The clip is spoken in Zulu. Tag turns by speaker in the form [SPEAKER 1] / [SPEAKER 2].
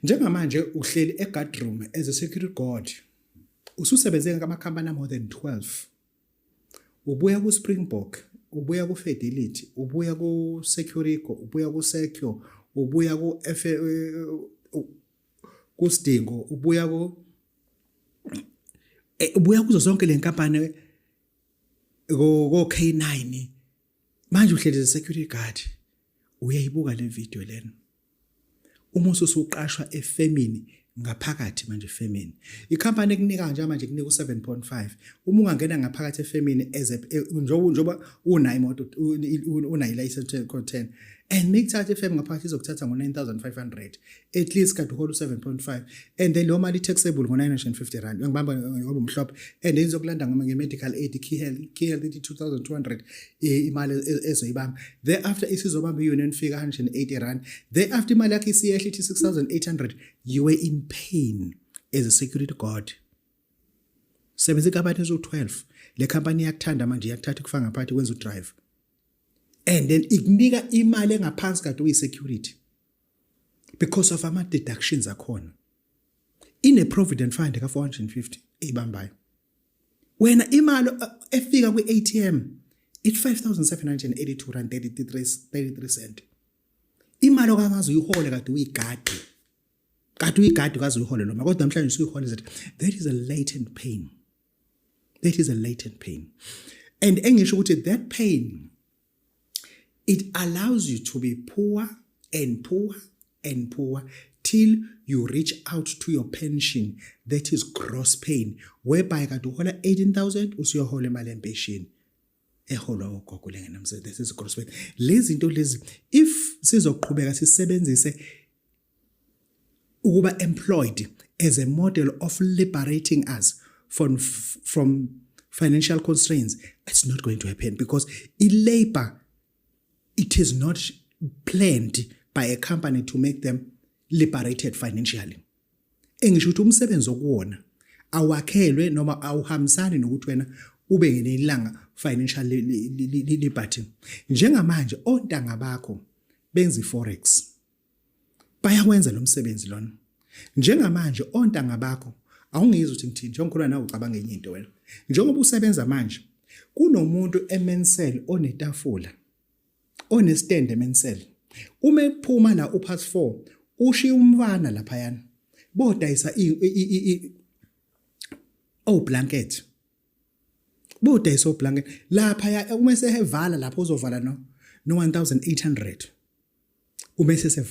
[SPEAKER 1] Njengamanje uhleli e-guard room as a security guard, ususebenze ngamakhampani more than 12. Ubuya ku-Springbok, ubuya ku-Fidelity, ubuya ku-Securico, ubuya ku-Secure, ubuya ku-Sidingo, ubuya kuzo zonke le nkampani ko K9. Manje uhleli as a security guard, uyayibuka le video lena. Uma usuqashwa efemini ngaphakathi manje, efemini ikhampani ekunika nje manje kunika u7.5. Uma ungangena ngaphakathi efemini as a njengoba unayo imoto, unayo license 10, and mikuthatha efemi ngaphakathi izokuthatha ngo9500 at least, kade uhola u7.5, and then leyo mali taxable ngo950 rand. Ngibamba ngoba umhlophe. And then izokulanda nge-medical aid, Key Health. Key Health ithi 2200 imali ezoyibamba. Thereafter isizobamba i-union fee 180 rand. Thereafter imali yakho isiyehla, ithi 6800. You were in pain as a security guard, sebenza inkampani eziwu-12. Le company iyakuthanda manje, iyakuthatha, ikufaka ngaphakathi, kwenza udrive, and then ikunika imali engaphansi kade uyi-security because of ama-deductions akhona. Ine-provident fund ka-450 eyibambayo. Wena imali efika kwi-ATM it 5782 rand 33 cent. Imali okangaze uyihole kade uyigadi kaze uyihole noma, kodwa namhlanje usuyihole that. That is a latent pain, that is a latent pain. And engisho ukuthi that pain, it allows you to be poor and poor and poor till you reach out to your pension. That is gross pain, whereby kade uhola 18,000, usuyohola imali yempesheni eholwa ogogo lengenamsebenzi. This is gross pain. Lezi zinto lezi, if sizoqhubeka sisebenzise ukuba employed as a model of liberating us from financial constraints, it's not going to happen, because i-labor, it is not planned by a company to make them liberated financially. Engisho ukuthi umsebenzi okuwona awakhelwe noma awuhambisani nokuthi wena ube ngelanga financial liberty. Njengamanje ontanga bakho benza iforex, bayakwenza lo msebenzi lona. Njengamanje ontanga bakho, awungizwa ukuthi ngithini, njengokhuluma nawe ucabanga enye into wena. Njengoba usebenza manje, kunomuntu eMensel onetafula, onestand eMensel. Uma ephuma la upast 4, ushiya umfana laphayana bodayisa i oh blanket, bodayisa oblanket lapha. Uma sehevala lapho, uzovala no 1800 uma sesevala.